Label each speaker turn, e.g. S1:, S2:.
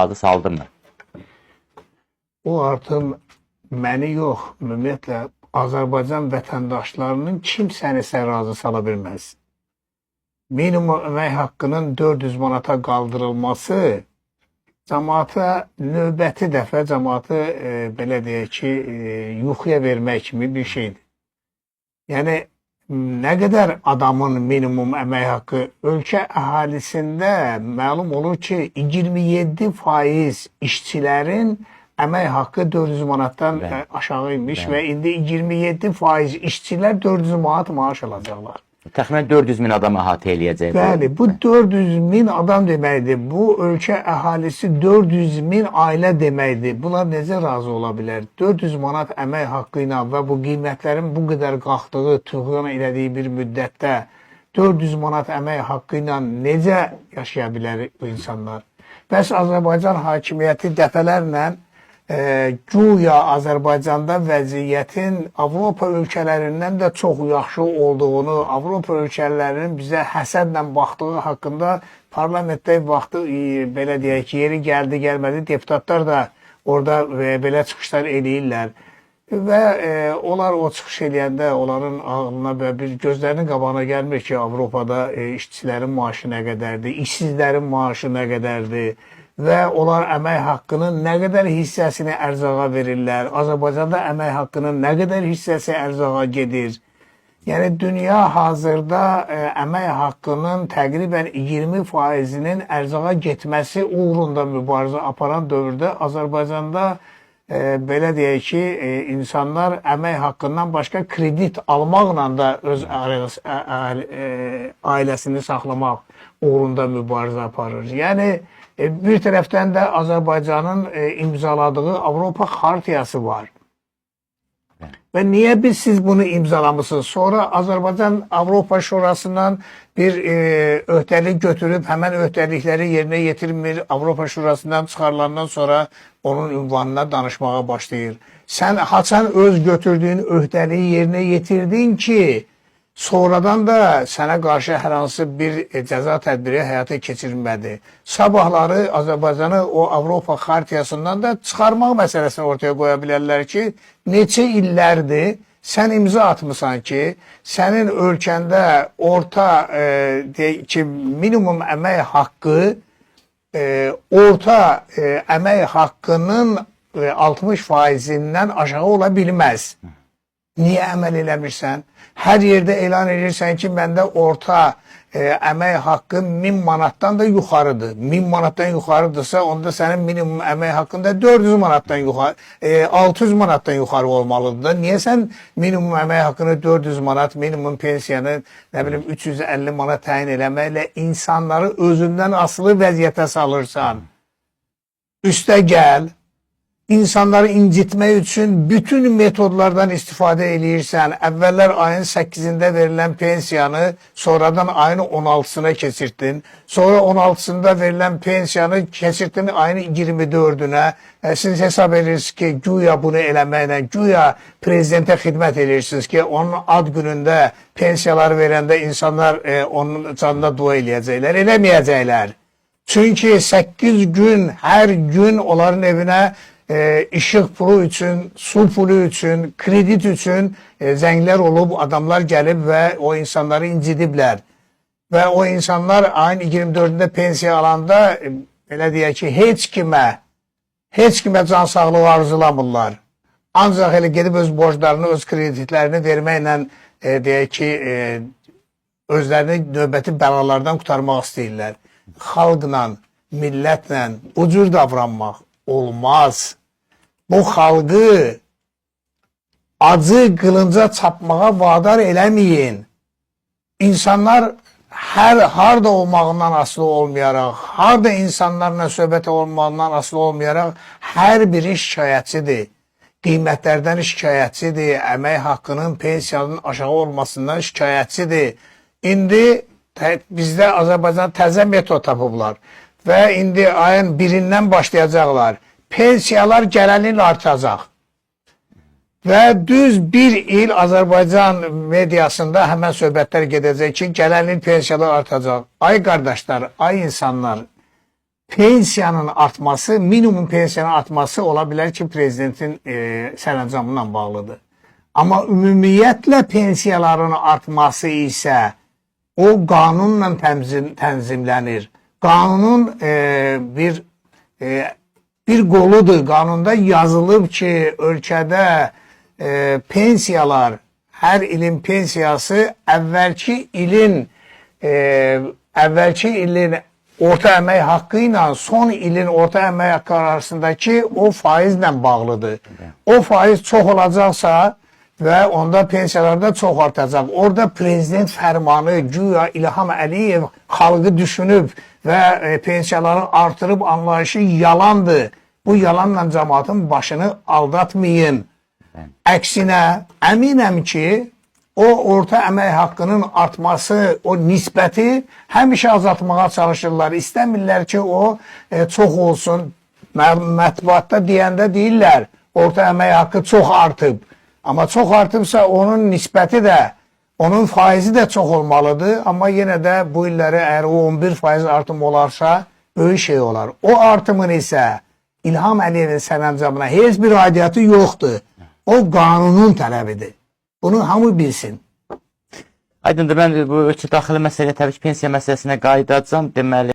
S1: Razı saldımı?
S2: O artım məni yox, ümumiyyətlə Azərbaycan vətəndaşlarının kimsəni razı sala bilməz. Minimum əmək haqqının 400 manata qaldırılması camaata növbəti dəfə camaatı belə deyək ki, yuxuya vermək kimi bir şeydir. Yəni nə qədər adamın minimum əmək haqqı ölkə əhalisində məlum olur ki, 27% işçilərin əmək haqqı 400 manatdan aşağı imiş və indi 27% işçilər 400 manat maaş alacaqlar.
S1: Təxminən 400 min adam əhatə eləyəcək.
S2: Bəli, bu 400 min adam deməkdir. Bu ölkə əhalisi 400 min ailə deməkdir. Bunlar necə razı ola bilər? 400 manat əmək haqqı ilə və bu qiymətlərin bu qədər qalxdığı, tüğyan elədiyi bir müddətdə 400 manat əmək haqqı ilə necə yaşaya bilər bu insanlar? Bəs Azərbaycan hakimiyyəti dəfələrlə güya Azərbaycanda vəziyyətin Avropa ölkələrindən də çox yaxşı olduğunu, Avropa ölkələrinin bizə həsədlə baxdığı haqqında parlamentdə vaxtı belə deyək ki, yeri gəldi, gəlmədi, deputatlar da orada belə çıxışlar eləyirlər. Və onlar o çıxış eləyəndə onların ağlına və bir gözlərinin qabağına gəlmir ki, Avropada işçilərin maaşı nə qədərdir, işsizlərin maaşı nə qədərdir və onlar əmək haqqının nə qədər hissəsini ərzağa verirlər, Azərbaycanda əmək haqqının nə qədər hissəsi ərzağa gedir. Yəni dünya hazırda əmək haqqının təqribən 20%-inin ərzağa getməsi uğrunda mübarizə aparan dövrdə Azərbaycanda belə deyək ki, insanlar əmək haqqından başqa kredit almaqla da öz ailəsini saxlamaq uğrunda mübarizə aparır. Yəni bir tərəfdən də Azərbaycanın imzaladığı Avropa Xartiyası var. Və niyə siz bunu imzalamısınız? Sonra Azərbaycan Avropa Şurasından bir öhdəlik götürüb həmən öhdəlikləri yerinə yetirmir. Avropa Şurasından çıxarılandan sonra onun ünvanına danışmağa başlayır. Sən haçan öz götürdüyün öhdəliyi yerinə yetirdin ki, sonradan da sənə qarşı hər hansı bir cəza tədbiri həyata keçirilmədi. Sabahları Azərbaycanı o Avropa Xartiyasından da çıxarmaq məsələsini ortaya qoya bilərlər ki, neçə illərdir sən imza atmısan ki, sənin ölkəndə orta deyək ki, minimum əmək haqqı orta əmək haqqının 60%-dən aşağı ola bilməz. Niyə əməl eləmirsən? Hər yerdə elan edirsən ki, məndə orta əmək haqqı 1000 manatdan da yuxarıdır. 1000 manatdan yuxarıdırsa, onda sənin minimum əmək haqqında 400 manatdan yuxarı, 600 manatdan yuxarı olmalıdır da. Niyə sən minimum əmək haqqını 400 manat, minimum pensiyanı nə bilim 350 manat təyin eləməklə insanları özündən asılı vəziyyətə salırsan? Üstə gəl, İnsanları incitmək üçün bütün metodlardan istifadə eləyirsən. Əvvəllər ayın 8-də verilən pensiyanı sonradan ayın 16-sına keçirtdin. Sonra 16-sında verilən pensiyanı keçirtdin ayın 24-ünə. Siz hesab edirsiniz ki, güya bunu eləməklə, güya prezidentə xidmət edirsiniz ki, onun ad günündə pensiyaları verəndə insanlar onun canına dua eləyəcəklər. Eləməyəcəklər. Çünki 8 gün, hər gün onların evinə işıq pulu üçün, su pulu üçün, kredit üçün zənglər olub, adamlar gəlib və o insanları incidiblər. Və o insanlar ayın 24-ündə pensiya alanda belə deyək ki, heç kimə can sağlığı arzulamırlar. Ancaq elə gedib öz borclarını, öz kreditlərini verməklə deyək ki, özlərini növbəti bəlalardan qurtarmaq istəyirlər. Xalqla, millətlə bu cür davranmaq olmaz. Bu xalqı acı qılınca çapmağa vadar eləməyin. İnsanlar hər harda olmağından asılı olmayaraq, harda insanlarla söhbət olmağından asılı olmayaraq hər biri şikayətçidir. Qiymətlərdən şikayətçidir, əmək haqqının, pensiyanın aşağı olmasından şikayətçidir. İndi bizdə Azərbaycan təzə metod tapıblar və indi ayın 1-dən başlayacaqlar. Pensiyalar gələn il artacaq. Və düz bir il Azərbaycan mediasında həmən söhbətlər gedəcək ki, gələn il pensiyalar artacaq. Ay qardaşlar, ay insanlar, Pensiyanın artması, minimum pensiyanın artması ola bilər ki, prezidentin sərəncamı ilə bağlıdır. Amma ümumiyyətlə pensiyaların artması isə o qanunla tənzimlənir. Qanunun bir qoludur. Qanunda yazılıb ki, ölkədə pensiyalar, hər ilin pensiyası əvvəlki ilin orta əmək haqqı ilə son ilin orta əmək haqqı arasındakı o faizlə bağlıdır. O faiz çox olacaqsa və onda pensiyalar da çox artacaq. Orada prezident fərmanı, güya İlham Əliyev xalqı düşünüb və pensiyaları artırıb anlayışı yalandır. Bu yalanla cəmaatın başını aldatmayın. Əksinə, əminəm ki, o orta əmək haqqının artması, o nisbəti həmişə azaltmağa çalışırlar. İstəmirlər ki, o çox olsun. Mətbuatda deyəndə deyirlər, orta əmək haqqı çox artıb. Amma çox artıbsa onun nisbəti də, onun faizi də çox olmalıdır. Amma yenə də bu illəri əgər o 11% artım olarsa, böyük şey olar. O artımın isə İlham Əliyevin sərəncamına heç bir aidiyyatı yoxdur. O qanunun tələbidir. Bunu hamı bilsin.
S1: Aydındır, mən bu ölkə daxili məsələyə, təbii ki, pensiya məsələsinə qayıdacam. Deməli,